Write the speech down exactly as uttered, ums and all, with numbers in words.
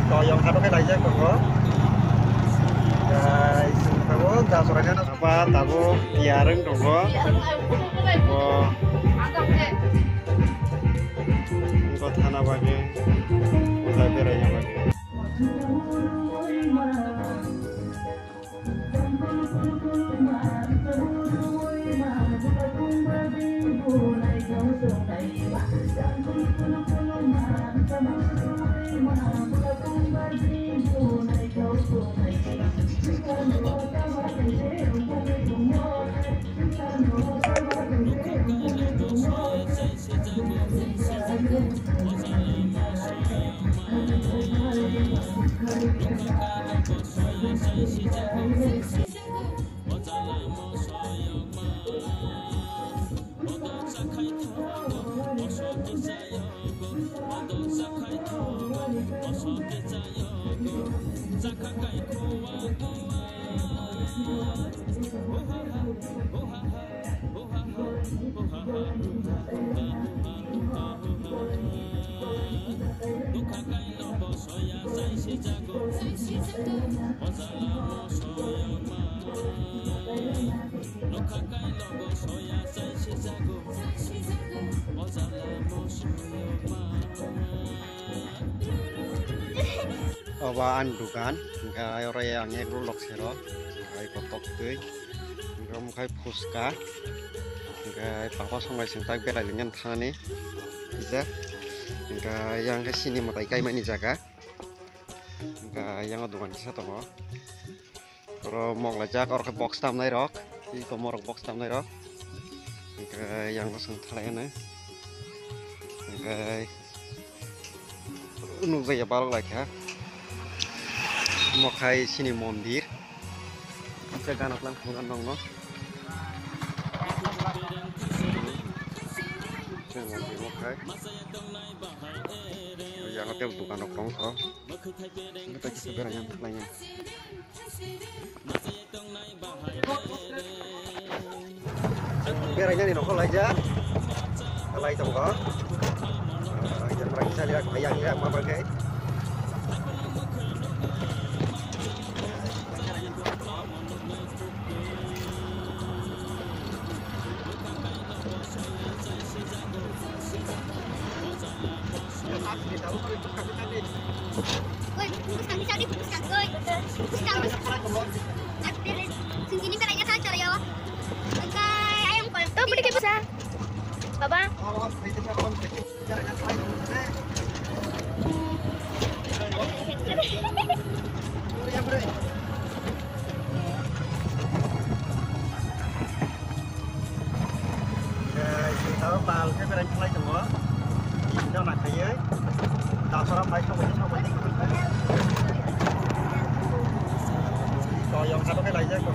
Toyong khato khe laijak tongo. Guys, abo da soraina. Apa tabo tiyareng tongo. Bo. Bo thana bagwi. Bo berai bagwi. Obo ani dukan, hingke oro ang egg roll rok sero, hai kotok twi, hingke omo khai phuska, hingke papa song bai seng tak berai lingyan thani, kisa, hingke yang khe sini mwtai kaimani jaga, hingke yang o dukan kisa tongo. Oro mok laijak, oro khe box tamnai rok, tei tongma rok box tamnai rok. Hingke yang bosong thalai ano. Hingke nukjakya balok laikha. Omo khai chini mondir. Kisa gana tlang phunukha nokno. Chini mondir omo khai. Yang tei dukan rok tongkha. Hingke tei kisa berai yang thalai. Berainani nokho laijak. Lai tongo. Yang rak chali rak, yang rak ma rak. Oi, bwskang ni chadi, bwskang, oi. Bwskang, bwskang. Sini berai ya, kal chalayo. Engkai, ayam kol. Tuh, beri kita. Baba. Tao pal khe berai khlai tongo. Bini dona khaiwi. Dachora pai sokbai sokbai. Toyong khato khe laijak.